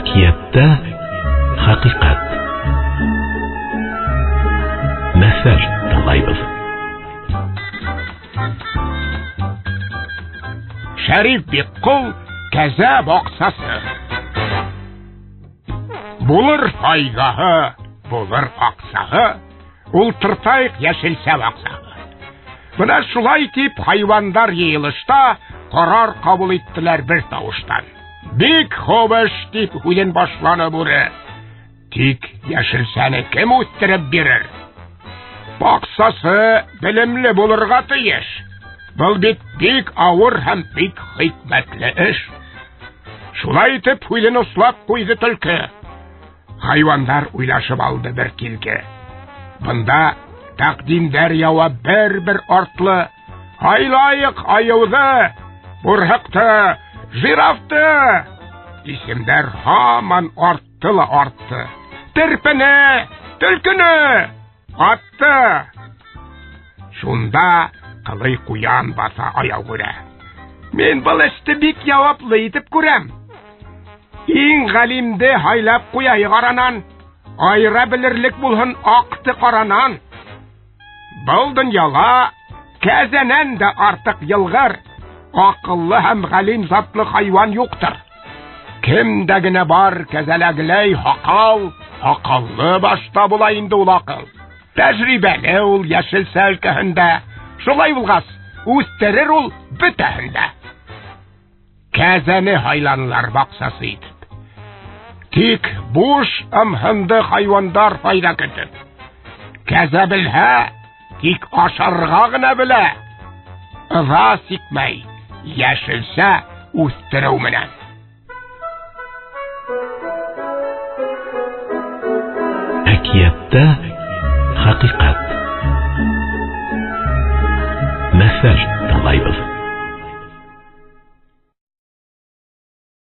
Әкиәттә хәҡиҡәт. Мәҫәл тыңлайбыҙ. Шәриф Бикҡол кәзә баҡсасы. Булыр файҙаһы, булыр аҡсаһы, ултыртайыҡ йәшелсә баҡсаһы. Бына шулай тип хайуандар йыйылышта ҡарар ҡабул иттеләр бер тауыштан. Бик хуп эш, тип һүҙен башланы бүре. Тик йәшелсәне кем үҫтереп бирер? Баҡсасы белемле булырға тейеш. Был бит бик ауыр һәм бик хикмәтле эш. Шулай итеп һүҙен ослап ҡуйҙы төлкө. Хайуандар уйлашып алды бер килке. Бында тәҡдимдәр яуа бер-бер артлы. Һайлайыҡ айыуҙы, бурһыҡты, жирафты. Исемдәр һаман артты ла артты. Терпене, төлкөнө, атты. Шунда ҡылый ҡуян баҫа аяғүрә. Мин был эште бик яуаплы итеп күрәм. Иң ғалимде һайлап ҡуяйыҡ аранан. Айыра белерлек булһын аҡты ҡаранан. Был донъяла кәзәнән дә артыҡ йылғыр, аҡыллы һәм ғалим затлы хайуан юҡтыр. Кемдә генә бар кәзәләгеләй һаҡал, һаҡаллы башта була инде ул аҡыл. Тәжрибәле ул йәшелсә өлкәһендә. Шулай булғас, үҫтерер ул бөтәһен дә. Кәзәне һайланылар баҡсасы итеп. Тик буш ымһынды хайуандар файҙа көтөп. Кәзә белһә, тик ашарға ғына белә. Ыҙа сикмәй, йәшелсә үҫтереү менән. Әкиәттә хәҡиҡәт. Мәҫәл